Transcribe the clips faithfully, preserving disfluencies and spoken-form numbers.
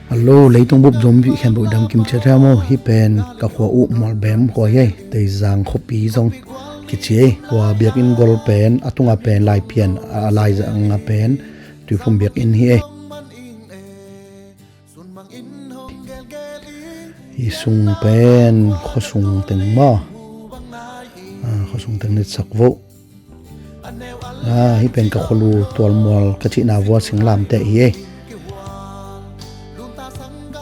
Hello, leitung bup zom vih khempeuh dam kim ciat hiam aw? Hih pen ka khua uh Mualbem khua hi ei. Teizang khuapi zong kici ei. Khua biakinn gol pen a tunga pen Laipian, a laizanga pen Tuiphum biakinn hi ei. Hih sung pen khuasung teng maw? Ah, khuasung teng nitsak voh. Ah, hih pen ka khualu Tualmual ka cihna vua singlamteh hi ei.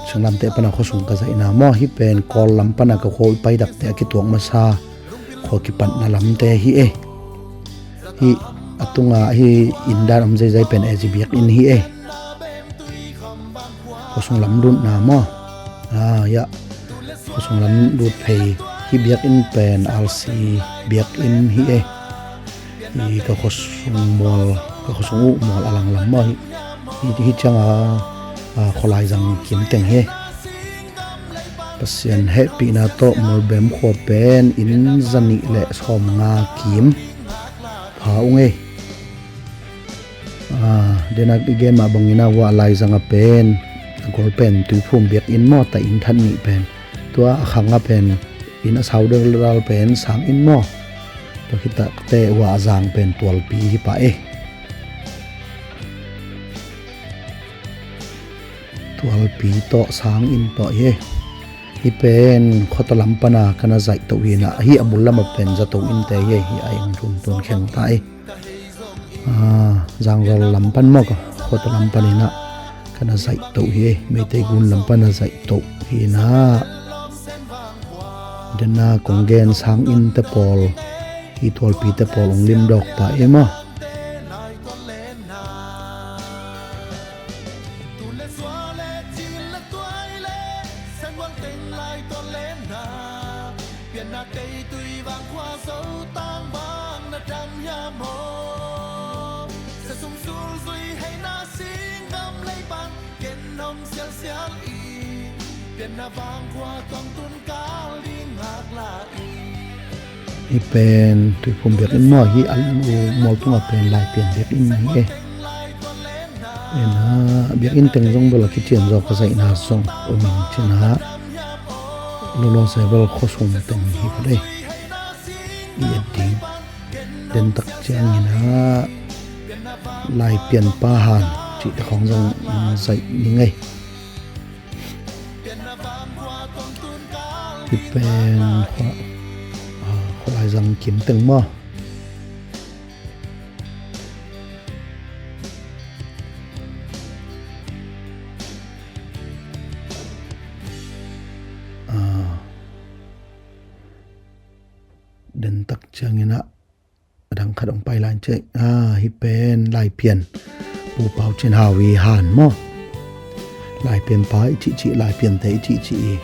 Singlamteh pana khuasung ka zaihna maw? Hih pen Kawl lam pana ka khua uh i paidakte a kituak masa khua kipatna lamte hi ei. Hih a tunga hih indan om zeizai pen A Z biakinn hi ei. Khuasung lam lutna maw? Ah, ya. Khuasung lam lut phei. Hih biakinn pen R C biakinn hi ei. Hih ka khuasung mual, ka khuasung uh mual a langlam maw? Hih, hih, hih cianga, ah, khualaizang kim teng hi ei. Pasian hehpihna tawh Mualbem khua pen inn zanih le sawmnga kim pha ung ei. Ah, dena i gen mah bangin a hua a laizanga pen a gol pen Tuiphum biakinn maw, ta inn that nih pen. Tua a khanga pen inn a sau daldal pen sang inn maw? Tua khit takte hua a zang pen Tualpi hi pah ei. Tualpi tawh sang inn tawh hi ei. Hih pen khuata lam pana ka na zaih toh hi na, hih a bul lama pen zato innte hi ei, hih a eng thum tun kheng ta ei. Ah, Zangzal lam pan maw, ka khuata lam panin ah ka na zaih toh hi ei, Meitei gun lam pana zaih toh hi na. Dena kong gen sang innte pawl, hih Tualpite pawl ong limdawk pah ei maw? Pianna tei tui vang khua zo tang bang na dam hiam aw? Sa sung sul zui hei na sing gam lei pan ken hong sial sial i. Pianna vang khua tuang tun kal ding ngak la i. Hih pen Tuiphum biakinn maw, hih a lu mual tunga pen Laipian biakinn hi ei. Ena biakinn teng zong bel a kician zaw ka zaihna zong om in cina. Lolo sa bel khuasung teng hi ka dei. I et ding. Dentak ciangin ah Laipian pa han cihte khawng zong zaih ning ei. Hih pen khua, ah, khualaizang kim teng maw? Ah, dentak ciangin ah a dang khat hong pai lai cei. Ah, hih pen Laipian Pu Pau Cin Hau i han maw? Laipian pa i cihcih, Laipiante i cihcih i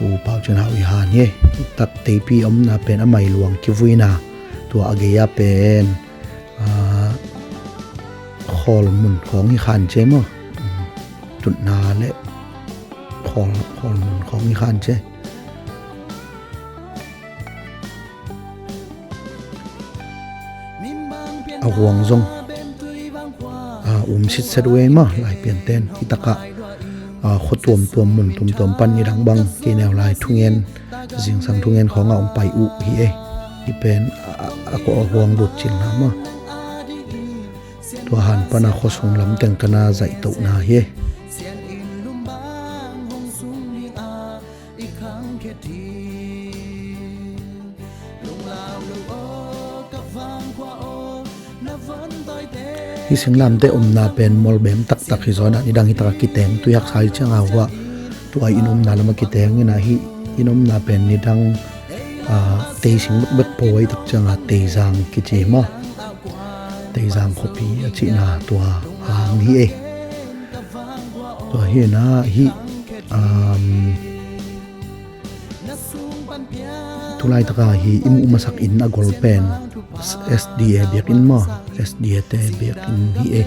Pu Pau Cin Hau i han hi. Hih tak teipi omna pen a mai luang kivuina, tua a gei-a pen, ah, khawl mun khawng hi khan cei maw? Tutna le khawl, khawl mun khawng hi khan cei. A huang zong, ah, um sitset uh ei maw, Laipianten. Hih takah, ah, khua tuamtuam, mun tuamtuam pan i dang bang, kei neu lai thungen, zingsang thungen khawngah hong pai uh hi ei. Hih pen, ah, ah, a kua a huang lut cil na maw? Tua han pana khuasung lam teng ka na zaih tohna hi ei. Hih singlamte omna pen Mualbem taktak hi zaw in ah, nidang hih takah kiteng, tui haksa hi ciangah hua tua inn omna lamah kiteng in ah, hih inn omna pen nidang, ah, teising bekbek po ahi tak ciangah Teizang kici maw? Teizang khuapi a cihna tua hang hi ei. Tua hi in ah hih, um, tulaitak a hi i muh masak inn a gol pen S D A biakinn maw? S D A te biakinn hi ei.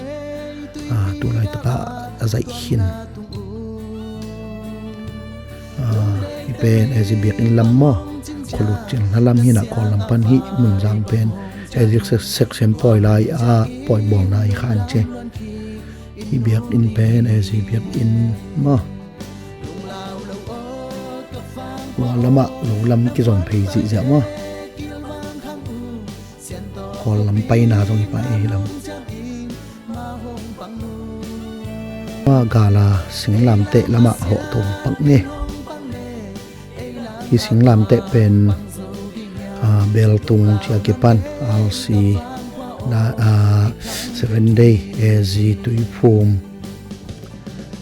Ah, tulaitak a a zaih khin. Ah, hih pen A Z biakinn lam maw? Khualut cil na lam hi in ah, Kawl lam pan hih Munzang pen A Z sek-, section pawi lai a pawi bawlna hi khan cei. Biakinn pen A Z biakinn maw. Kua lamah lo lam kizom phei zihziah maw. Kua lam paina zong hi pah ei hi lam. Mah gala singlamteh lamah hawh tung pak ni. Hih singlamteh pen, ah, Beltung ci a kipan, R C na, ah, Seven Day, A Z Tuiphum,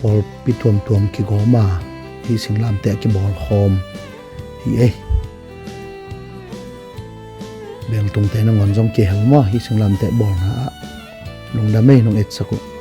pawlpi tuamtuam kigawm a, hih singlamteh a kibawlkhawm hi ei. Beltungte nangawn zong kihel maw, hih singlamteh bawlna ah. Lungdam ei, nong etsak uh.